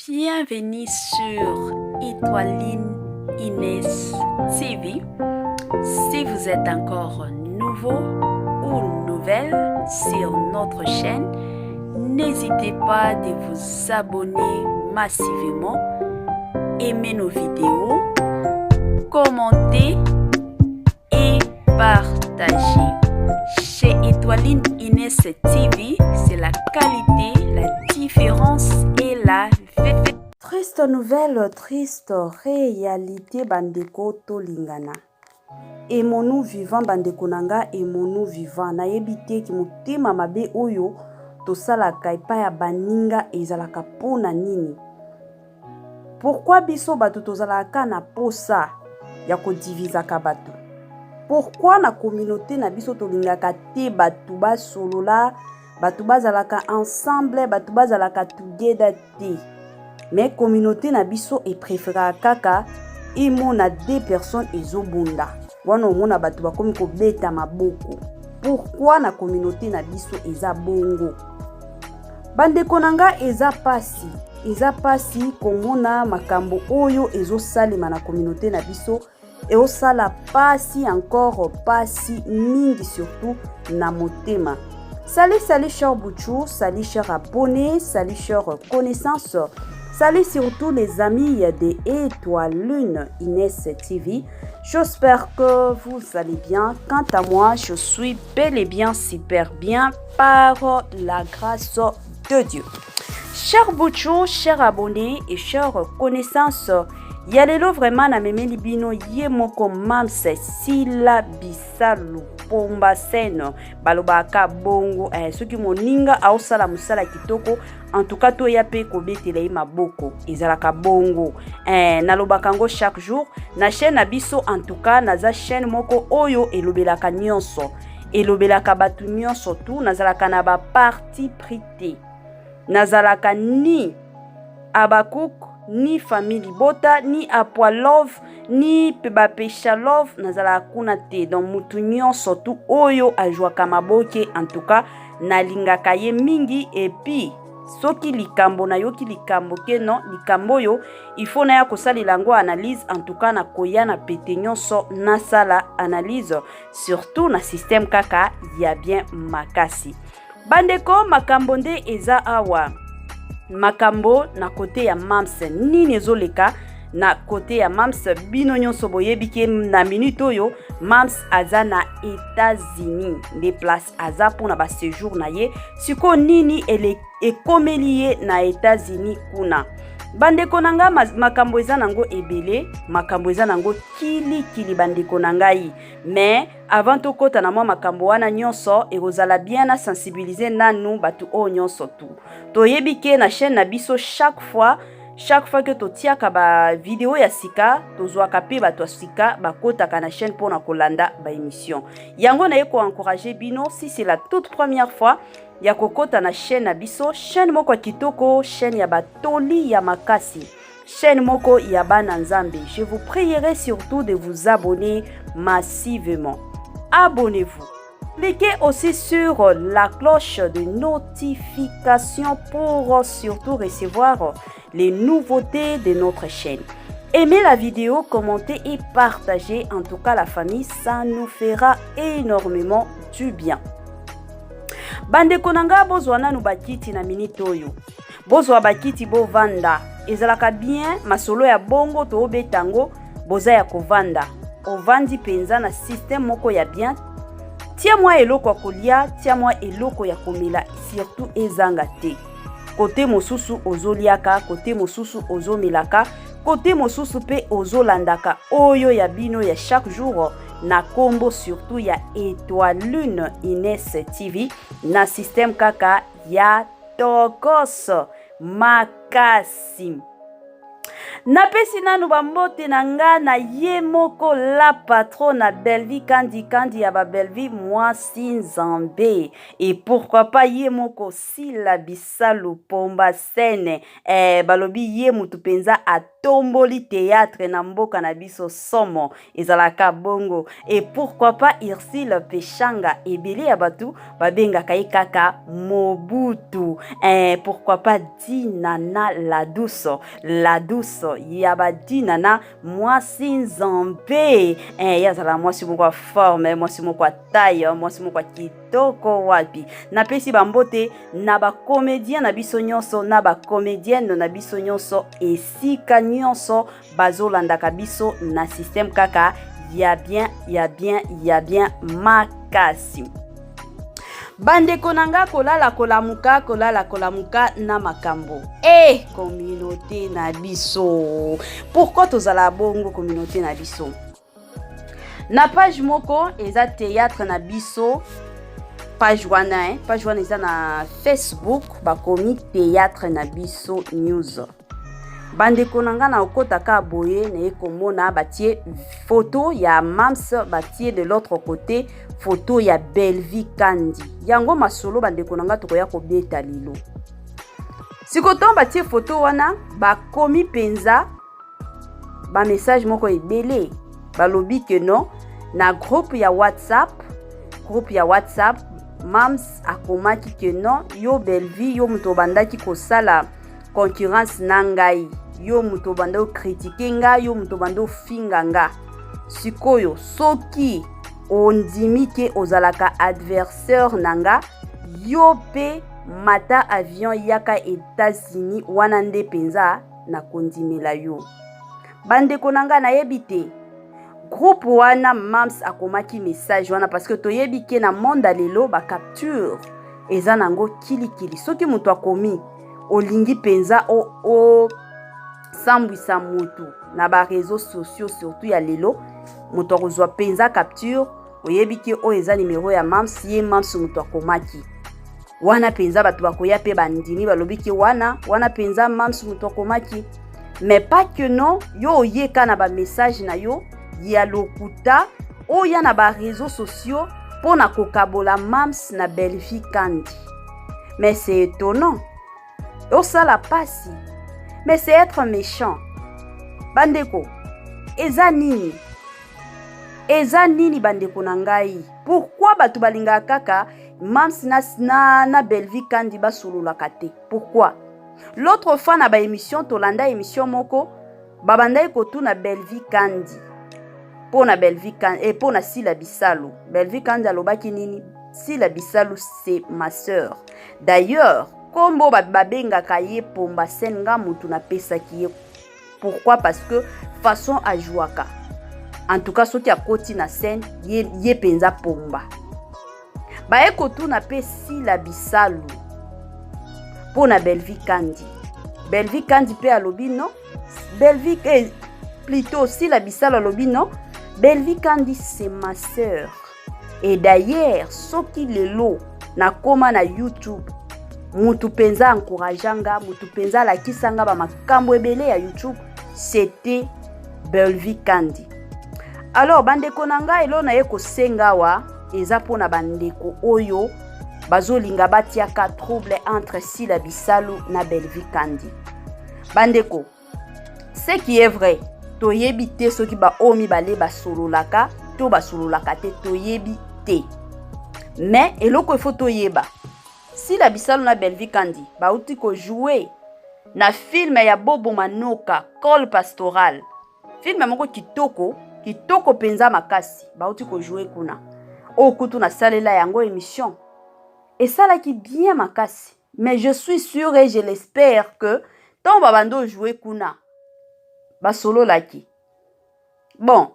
Bienvenue sur Étoiline Inès TV. Si vous êtes encore nouveau ou nouvelle sur notre chaîne, n'hésitez pas de vous abonner massivement, aimer nos vidéos, commenter et partager. Chez Étoiline Inès TV, c'est la qualité, la différence et la Triste nouvelle, triste réalité bandeko tolingana. Emonu vivant bandeko na nga emonu vivant nayebi te ki motema mabe oyo tosalaka epai ya baninga ezalaka mpo na nini Pourquoi biso bato tozalaka kaka na posa ya kodivizaka bato? Pourquoi na communauté na biso tolingaka te bato basolola, bato bazalaka ensemble, bato bazalaka together te? Mais communauté na biso epréféraka kaka emona deux personnes ezobunda wana omona bato bakomi kobeta maboko. Pourquoi na communauté na biso eza bongo? Bandeko na nga eza pasi, eza pasi komona makambo oyo ezosalema na communauté na biso eosala pasi encore pasi mingi surtout na motema. Salut, salut cher Bouchou, salut cher abonné, salut cher connaissance, salut surtout les amis de Étoile Lune Inès TV. J'espère que vous allez bien. Quant à moi, je suis bel et bien super bien par la grâce de Dieu. Cher Bouchou, cher abonné et cher connaissance, ya lelo vraiment namemeli bino ye moko Mams Sila Bisalu Pomba Scène balobaka bongo eh, soki moninga aosala mosala kitoko en tout cas toya mpe kobetela ye maboko ezalaka bongo eh, nalobaka yango chaque jour na chaîne na biso en tout cas naza chaîne moko oyo elobelaka nyonso elobelaka bato nyonso tu nazalaka na baparti pris te nazalaka ni Habakuk ni famille libota ni apoi love ni mpe bapesha love nazalaka kuna te donc mutu nyonso tu oyo azwaka maboke en tout cas nalingaka ye mingi epuis soki likambo nayoki likambo ke non likambo oyo il faut naya kosalela yango analyse en tout cas nakoya na pete nyonso nasala analyse surtout na système kaka ya bien makasi bandeko makambo nde eza awa makambo na kote ya mams nini ezoleka na kote ya mams bino nyonso boyebi ke na minute oyo mams aza na États-Unis nde place aza mpona basejour na ye sikoyo nini ekomeli ye na États-Unis kuna bandeko na ngai makambo eza nango ebele makambo eza nango kilikili bandeko na ngai mais avant tokɔta na mwa makambo wana nyonso ekozala bien na sensibiliser nanu bato oyo nyonso tu toyebi ke na chaîne na biso chaque fois ke totiaka bavideo ya sika tozwaka mpe bato ya sika bakɔtaka na chaîne mpona kolanda baémission yango naye koencourager bino si c'est la toute première fois ya kokɔta na chaîne na biso chaîne moko ya kitoko chaîne ya batoli ya makasi chaîne moko ya bana nzambe je vous prierai surtout de vous abonner massivement. Abonnez-vous, cliquez aussi sur la cloche de notification pour surtout recevoir les nouveautés de notre chaîne. Aimez la vidéo, commentez et partagez. En tout cas, la famille, ça nous fera énormément du bien. Bandeko na nga bozwa nanu bakiti na minute oyo bozwa bakiti bovanda ezalaka bien masolo ya bongo toobeta yango boza ya kovanda ovandi mpenza na système moko ya bien tia mwa eloko ya kolia tia mwa eloko ya komela surtout ezanga te kote mosusu ozoliaka kote mosusu ozomelaka kote mosusu mpe ozolandaka oyo ya bino ya chaque jour na nkombo surtout ya Étoile Lune Ines TV na système kaka ya tokos makasi. Napesi nanu bambote na nga na ye moko la patrona Bellevue Kandi Kandi ya ba Bellevue mwasi nzambe et pourquoi pas ye moko Sila Bisalu Pomba scène eh, balobi ye mutu penza atomboli théâtre na mboka na biso somo ezalaka bongo et pourquoi pas Ursule Peshanga ebele ya bato babengaka ye kaka Mobutu eh, pourquoi pas Dinana la douce la douce ya ba Dinana mwasi nzambe eh, ye azala mwasi moko ya forme mwasi moko ya taille mwasi moko ya kitoko wapi napesi bambote na bacomédien na biso nyonso na bacomédienne na biso nyonso esika nyonso bazolandaka biso na système kaka ya bien ya bien ya bien makasi bandeko na nga kolala kolamuka kolala kolamuka na makambo e eh, communauté na biso pourquoi tozala bongo communauté na biso na page moko eza théâtre na biso page wana eh? page wana eza na facebook bakomi théâtre na biso news bandeko na ngai na okota kaka boye naye komona batie photo ya mams batie de l'autre côté photo ya bellevie kandi yango masolo bandeko na ngai tokoya kobeta lelo sikoyo ntango batie photo wana bakomi mpenza bamessage moko ebele balobi ke non na groupe ya whatsapp groupe ya whatsapp mams akomaki ke non yo bellevie yo moto obandaki kosala concurrence na ngai yo moto obanda okritike ngai yo moto obanda ofinga nga sikoyo soki ondimi ke ozalaka adversaire na nga yo mpe mata avion yaka Etats-Unis wana nde mpenza nakondimela yo bandeko na ngai nayebi te groupe wana mams akomaki message wana parce que toyebi ke na monde ya lelo bacapture eza nango kilikili soki moto akomi olingi mpenza osambwisa o motu na bareseau sociaux surtout ya lelo moto akozwa mpenza capture oyebi ke oyo eza nimero ya mams ye mams moto akomaki wana mpenza bato bakoya mpe bandimi balobi ke wana wana mpenza mams moto akomaki mais pas que non yo oyeka na bamessage na yo ya lokuta oya na bareseau sociaux mpo na kokabola mams na bellevie kandi mais c'est étonnant osala pasi mais c'est être méchant bandeko eza nini eza nini bandeko na ngai pourquoi bato balingaka kaka mams na, na, na bellevie kandi basololaka te pourquoi l'autre fois na baémission tolanda émission moko babandaki kotuna bellevie kandi mpo na bellevie kandi eh, mpo na sila bisalu bellevie kandi alobaki nini sila bisalu c'est ma sœur d'ailleurs nkombo babengaka ye pomba sen nga motu napesaki ye pourquoi parce que façon ajouaka en tout cas soki akoti na scène ye, ye mpenza pomba baye kotuna mpe sila bisalu mpo na bellevie kandi bellevie kandi mpe alobi non bellevie eh, plutôt sila bisalu alobi non bellevie kandi c'est ma sœur et d'ailleurs soki lelo nakoma na youtube mutu mpenza encouragea nga mutu mpenza alakisa nga bamakambo ebele ya youtube c'était bellevie kandi alors bandeko na ngai elo naye kosenga awa eza mpona bandeko oyo bazolinga batiaka trouble entre sila bisalu na bellevie kandi bandeko ce qui est vrai toyebi te soki baoyo mibale basololaka to basololaka te toyebi te mais eloko efo toyeba sila bisalu na bellevie kandi bauti kojoue na filme ya bobo manoka cole pastoral filme moko kitoko kitoko mpenza makasi bauti kojoue kuna oyo kutu nasalela yango émission esalaki bien makasi mais je suis sûr et je l'espère que ntango babandi ojoue kuna basololaki bon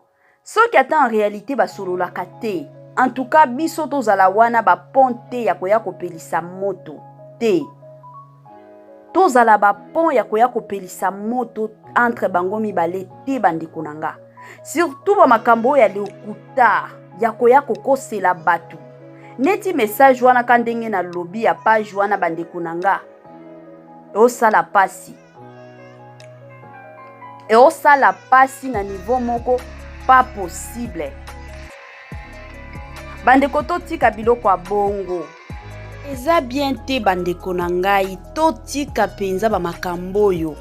soki ata en réalité basololaka te en tout cas biso tozala wana bapont te ya koya kopelisa moto te tozala bapont ya koya kopelisa moto entre bango mibale te bandeko na nga surtout bamakambo oyo ya lokuta ya koya kokosela bato neti message wana ka ndenge nalobi ya page wana bandeko na nga osala pasi. Eosala pasi na niveau moko pas possible. Bandeko, totika biloko ya bongo, eza bien te. Bandeko na ngai, totika mpenza bamakambo oyo,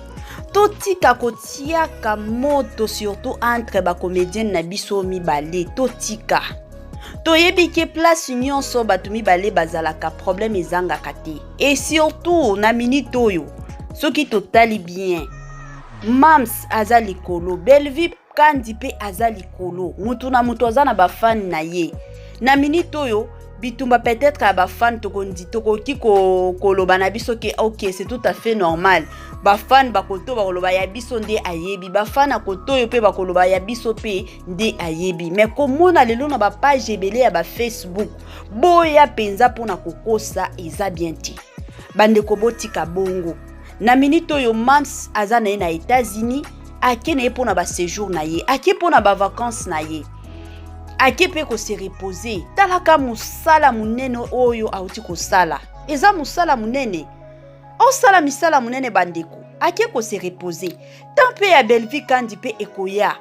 totika kotiaka moto, surtout entre bacomédienne na biso mibale. Totika, toyebi ke place nyonso bato mibale bazalaka, problème ezangaka te. Et surtout na minute oyo, soki totali bien, Mams aza likolo, Bellevie Kandi mpe aza likolo. Mutu na mutu aza na bafans na ye. Na minute oyo, bitumba peut-être ya bafans, tokoki koloba na biso ke ok, c'est tout à fait normal. Bafans bakoto bakoloba ya biso nde ayebi, bafans ya koto oyo mpe bakoloba ya biso mpe nde ayebi. Mais komona lelo na bapage ebele ya bafacebook boya mpenza mpona kokosa, eza bien te. Bandeko, botika bongo. Na minute oyo, Mams aza na ye na États-Unis, ake na ye mpona baséjour na ye, ake mpona bavacance na ye, ake mpe kose reposer. Talaka mosala monene oyo awuti kosala, eza mosala monene, osala misala monene. Bandeko, ake kose reposer. Tant mpe ya Bellevie Kandi mpe ekoya,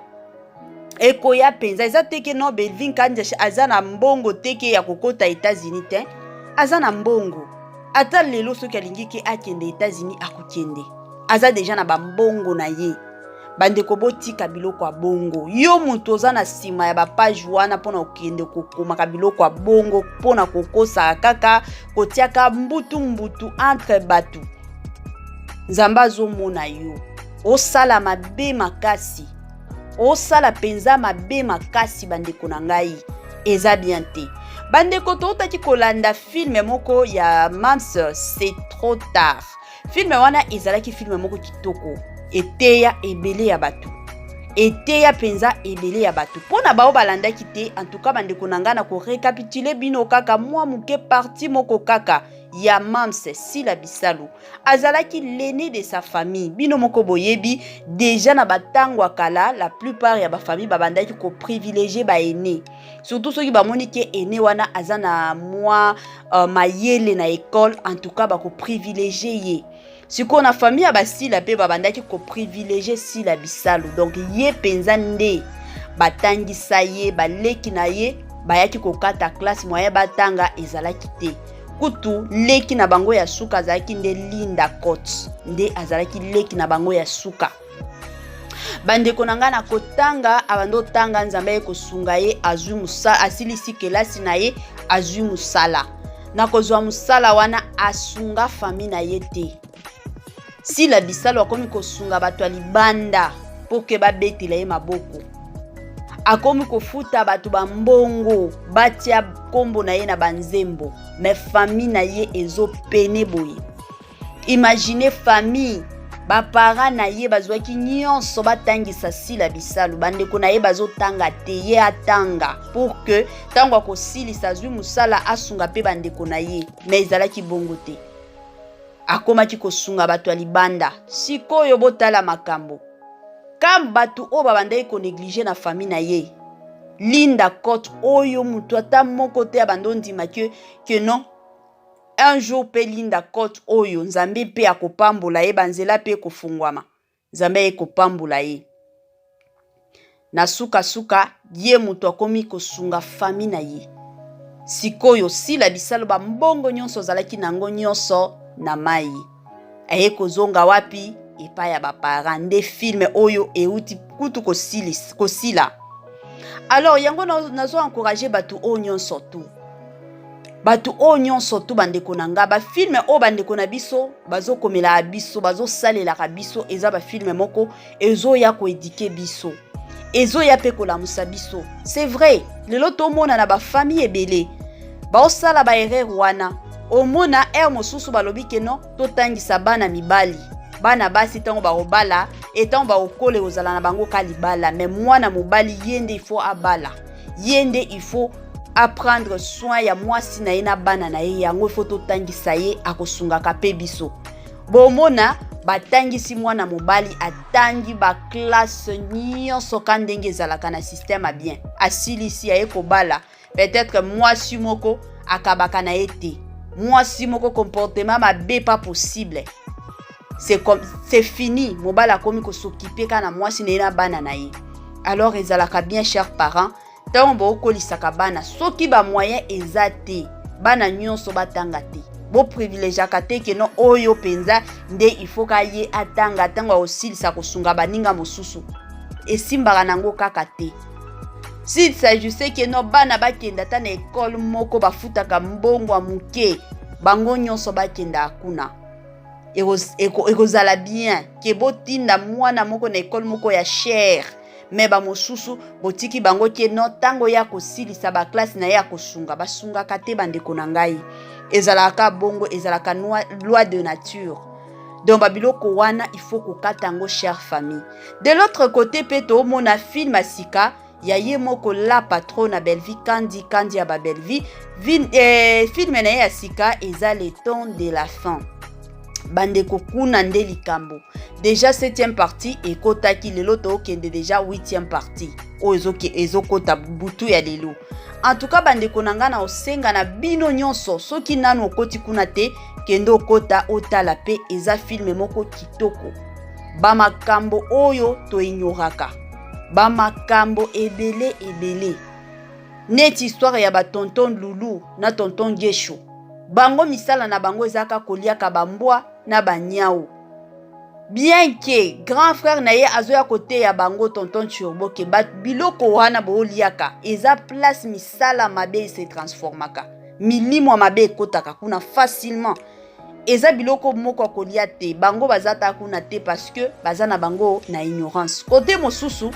ekoya mpenza. Eza te ke non, Bellevie Kandi aza na mbongo te ke ya kokɔta États-Unis te. Aza na mbongo. Ata lelo soki alingi ke akende États-Unis, akokende, aza déjà na bambongo na ye. Bandeko, botika biloko ya bongo. Yo moto oza na nsima ya bapage wana mpona kokende kokomaka biloko ya bongo, mpona kokosaka kaka, kotiaka mbutu mbutu entre bato, Nzambe azomona yo. Osala mabe makasi, osala mpenza mabe makasi. Bandeko na ngai, eza bien te. Bandeko, toutaki kolanda film moko ya Mams, C'est trop tard. Film wana ezalaki film moko kitoko, eteya ebele ya bato, eteya mpenza ebele ya bato. Mpo na bao balandaki te, en tout cas bandeko na ngai, na korécapituler bino kaka mwa moke, partie moko kaka ya Mams. Sila Bisalu azalaki l'aîné de sa famille. Bino moko boyebi déjà, na batango ya kala, la plupart ya bafamille babandaki koprivilégier baaîné, surtout soki bamoni ke aîné wana aza na mwa mayele na école. En tout cas bakoprivilégier ye. Sikoyo na famille ya basila mpe babandaki koprivilégier Sila Bisalu. Donc ye mpenza nde batangisa ye. Baleki na ye bayaki kokata classe, moyen batanga ezalaki te. Kutu leki na bango ya suka azalaki nde Linda Cote, nde azalaki leki na bango ya suka. Bandeko na ngai, na kotanga abandi otanga, Nzambe aye kosunga ye, azwi mosala, asilisi kelasi na ye, azwi mosala. Na kozwa mosala wana, asunga famille na ye te. Sila Bisalo akomi kosunga bato ya libanda mpo ke babetela ye maboko. Akomi kofuta bato bambongo batia nkombo na ye na banzembo, mais famille na ye ezopene boye. Imagine, famille, baparents na ye bazwaki nyonso batangisa Sila Bisalu, bandeko na ye bazotanga te, ye atanga pour que ntango akosilisa, azwi mosala, asunga mpe bandeko na ye. Mais ezalaki bongo te, akomaki kosunga bato ya libanda. Sikoyo botala makambo kam bato oyo babandaki konégliger na famille na ye. Linda Cote oyo, moto ata moko te abanda ondima ke non, un jour mpe Linda Cote oyo, Nzambe mpe akopambola ye, banzela mpe ekofungwama. Nzambe aye kopambola ye na sukasuka, ye moto akomi kosunga famille na ye. Sikoyo Sila Bisalo, bambongo nyonso azalaki nango nyonso na mai, aye kozonga wapi? Epai ya baparents. Nde film oyo euti kutu kosila. Alors yango nazo encourager bato oyo nyonso tu, bato oyo nyonso tu, bandeko na nga, bafilm oyo bandeko na biso bazokomelaka biso, bazosalelaka biso, eza bafilm moko ezoya koéduquer biso, ezoya mpe kolamusa biso. C'est vrai, lelo tomona na bafamille ebele baosala baerreur wana. Omona ere mosusu balobi ke non, totangisa bana mibali, bana basi ntango bakobala e ntango bakokola, ekozala na bango ka libala. Mais mwana mobali, ye nde il faut abala, ye nde il faut aprendre soin ya mwasi na ye na bana na ye. Yango il faut totangisa ye, akosungaka mpe biso. Bomona batangisi mwana mobali, atangi baclasse nyonso ka ndenge ezalaka na système ya bien, asilisi, aye kobala. Peut-être mwasi moko akabaka na ye te, mwasi moko comportement mabe pas possible. C'est comme c'est fini, mobali akomi kos'occuper kaka na mwasi na ye na bana na ye. Alors ezalaka bien, chers parents, ntango bokolisaka bana, soki bamoyen eza te, bana nyonso batanga te. Boprivilégiaka te que non, oyo mpenza nde il faut ka ye atanga, ntango akosilisa kosunga baninga mosusu. Esimbaka nango kaka te. S'il s'agissait que non, bana bakenda ata na ekole moko bafutaka mbongo ya moke, bango nyonso bakendaka kuna, ekozala bien que botinda mwana moko na ekole moko ya cher, mais bamosusu botiki bango que non, ntango ya kosilisa baclasse na ye ya kosunga, basungaka te. Bandeko na ngai, ezalaka bongo, ezalaka loi de nature. Donc babiloko wana, il faut kokata yango, chère famille. De l'autre côté mpe, toomona film ya sika ya ye moko la patronne na Bellevie Kandi, Kandi ya baBellevie. Film na ye ya sika eza Le Temps de la Fin. Bandeko, kuna nde likambo. Déjà 7e partie ekotaki lelo, tookende déjà 8e partie oyo ezokota butu ya lelo. En tout cas, bandeko na ngai, na osenga na bino nyonso, soki nanu okoti kuna te, kende okota, otala mpe. Eza film moko kitoko. Bamakambo oyo toignoraka, bamakambo ebele ebele, neti histoire ya batonton Lulu na tonton Gesho. Bango misala na bango ezalaka koliaka bambwa na banyau, bien que grand frère na ye azoya koteya bango, tonton Turbo, que biloko wana booliaka eza place misala mabe ese transformaka, milimo ya mabe ekɔtaka kuna facilement. Eza biloko moko ya kolia te. Bango baza ta kuna te parce que baza na bango na ignorance. Kote mosusu,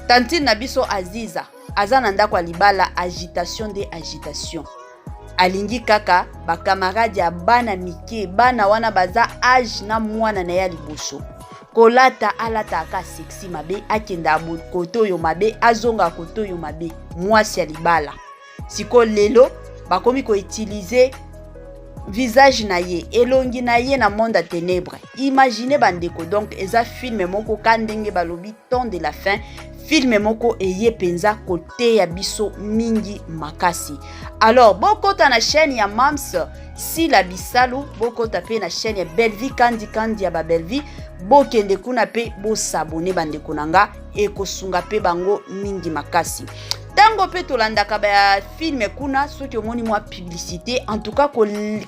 tantine na biso Aziza aza na ndako ya libala, agitation nde agitation. Alingi kaka bacamarade ya bana mike. Bana wana baza âge na mwana na ye ya liboso. Kolata, alataka sexy mabe, akenda kote oyo mabe, azonga kote oyo mabe. Mwasi ya libala sikoyo lelo bakomi koutiliser visage na ye, elongi na ye na monde ya ténèbre. Imagine, bandeko. Donc eza film moko ka ndenge balobi, Temps de la Fin, film moko eye mpenza koteya biso mingi makasi. Alors bokota na chaîne ya Mams Sila Bisalu, bokota mpe na chaîne ya Bellevie Kandi, Kandi ya baBellevie. Bokende kuna mpe bos'abonner, bandeko na nga, ekosunga mpe bango mingi makasi. Ntango mpe tolandaka bafilm kuna, soki omoni mwa publicité, en tout cas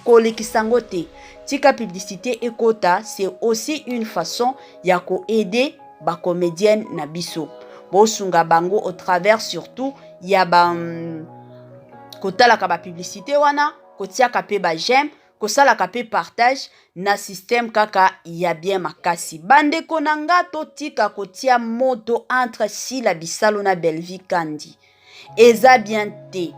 kolekisa yango te, tika publicité ekota. C'est aussi une façon ya koaider bacomédienne na biso. Bosunga bango au travers surtout ya ba kotalaka bapublicité wana, kotiaka mpe baj'aime, kosalaka mpe partage na système kaka ya bien makasi. Bandeko na nga, totika kotia moto entre Sila Bisalo na Bellevie Kandi, eza bien te.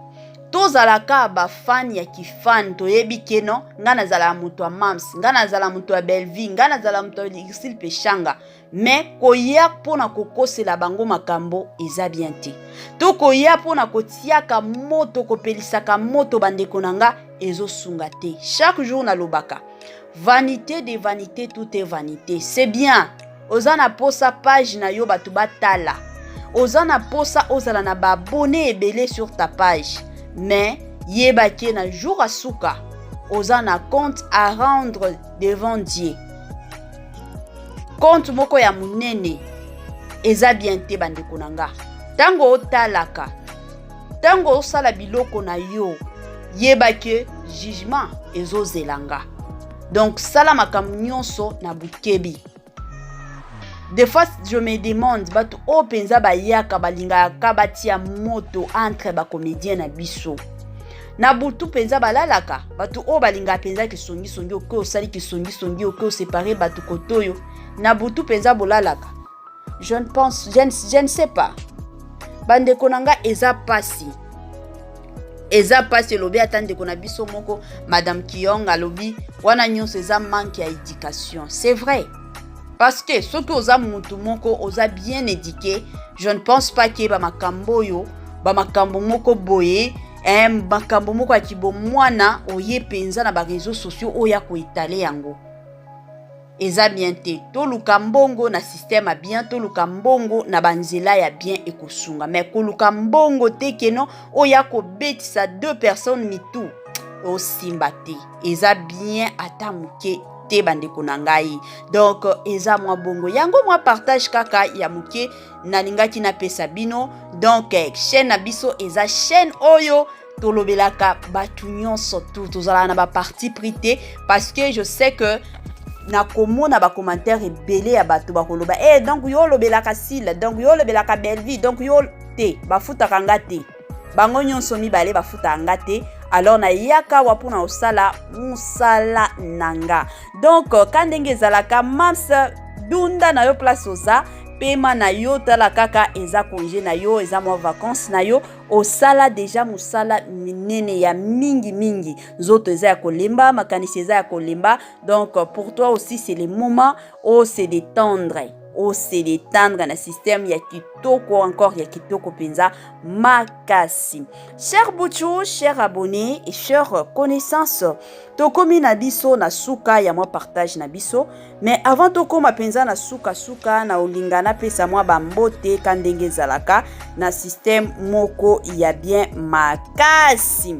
Tozalaka bafan ya kifan, toyebi que non, ngai nazala moto ya Mams, ngai nazala moto ya Bellevie, ngai nazala moto ya Ursile Peshanga. Mais koya mpona kokosela bango makambo eza bien te. To koya mpona kotiaka moto, kopelisaka moto, bandeko na nga, ezosunga te. Chaque jour nalobaka: vanité de vanité, tout est vanité. C'est bien, oza na posa page na yo bato batala, oza na posa ozala na baabonnés ebele sur ta page, mais yeba que na jour asuka oza na compte à rendre devant Dieu, compte moko ya monene. Eza bien te, bandeko na nga. Ntango otalaka, ntango osala biloko na yo, yeba que jugement ezozela nga. Donc sala makambo nyonso na bokebi. Des fois je me demande, bato oyo mpenza bayaka, balingaka batia moto entre bacomédien na biso, na butu mpenza balalaka? Bato oyo balingaka mpenza kisongisongi, oke osali kisongisongi, oke oséparer bato kote oyo, na butu mpenza bolalaka? Je ne pense, je ne sais pas. Bandeko na nga, eza pasi, eza pasi. Elobi ata ndeko na biso moko, Madame Kiyong, alobi wana nyonso eza manque ya éducation. C'est vrai, parce que soki oza mutu moko oza bien éduqué, je ne pense pas que bamakambo oyo, bamakambo moko boye, makambo moko ya kibomwana oye mpenza na baréseaux sociaux oyo ya koétaler yango, eza bien te. Toluka mbongo na système ya bien, toluka mbongo na banzela ya bien, ekosunga. Mais koluka mbongo te que non, oyo akobetisa deux personnes mitu, osimba te, eza bien ata moke. te, bandeko na ngai. Donc eza mwa bongo yango, mwa partage kaka ya moke nalingaki napesa bino. Donc chaîne na biso eza chaîne oyo tolobelaka bato nyonso tu, tozalaka na baparti pris te, parce que je sais que nakomona bacommentaire ebele ya bato bakoloba: "E donc yo olobelaka Sila, donc yo olobelaka Bellevie." Donc yo te, bafutaka nga te. Bango nyonso mibale bafutaka nga te. Alors nayaka awa mpona kosala mosala na nga. Donc ka ndenge ezalaka, mams dunda na yo place oza, pema na yo, tala kaka, eza congé na yo, eza mwa vacance na yo. Osala deja mosala minene ya mingi mingi, nzoto eza ya kolemba, makanisi eza ya kolemba. Donc pour toi aussi, c'est le moment o se détendre, o se détendre na système ya kitoko, encore ya kitoko mpenza makasi. Cher buchu, cher abonné et cher connaissance, tokomi na biso na suka ya mwa partage na biso. Mais avant tokóma mpenza na sukasuka, na olinga napesa mwa bambote ka ndenge ezalaka na système moko ya bien makasi.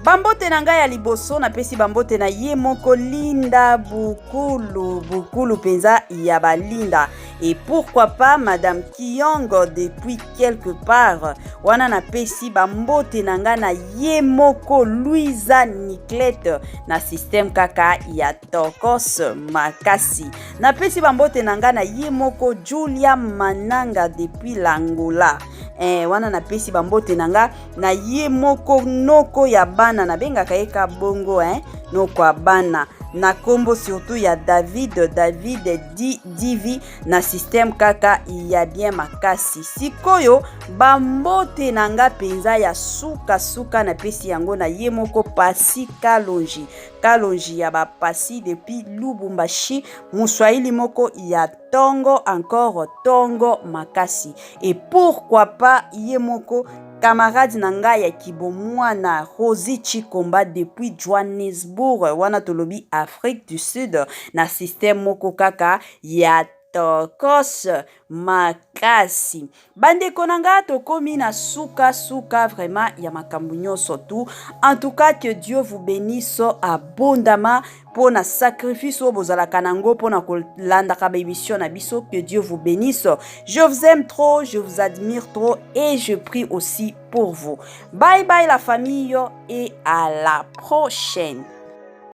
Bambote na ngai ya liboso, napesi bambote na ye moko Linda Bukulu, Bukulu mpenza ya balinda, et pourquoi pas Madame Kiyong depuis quelque part wana. Napesi bambote na ngai na ye moko Louisa Niclete na système kaka ya tokos makasi. Napesi bambote na ngai na ye moko Julia Mananga depuis l'Angola. Wana napesi bambote na nga na ye moko noko ya bana, nabengaka ye ka bongo, noko ya bana, na nkombo surtout ya David, David Di, Divi, na système kaka ya bien makasi. Sikoyo bambote na nga mpenza ya sukasuka, napesi yango na ye moko Pasi Kalonji, Kalonji ya bapasi depuis Lubumbashi, moswahili moko ya ntongo, encore ntongo makasi. Et pourquoi pas ye moko camarade na ngai ya kibomwana, Rosi Chikomba depuis Johannesburg, wana tolobi Afrique du Sud, na système moko kaka ya tokos makasi. Bandeko na nga, tokomi na suka-suka vraiment ya makambo nyonso tu. En tout cas, que Dieu vous bénisse abondamment mpo na sacrifice oyo bozalaka nango mpona kolandaka baémission na biso. Que Dieu vous bénisse. Je vous aime trop, je vous admire trop et je prie aussi pour vous. Bye bye la famille et à la prochaine.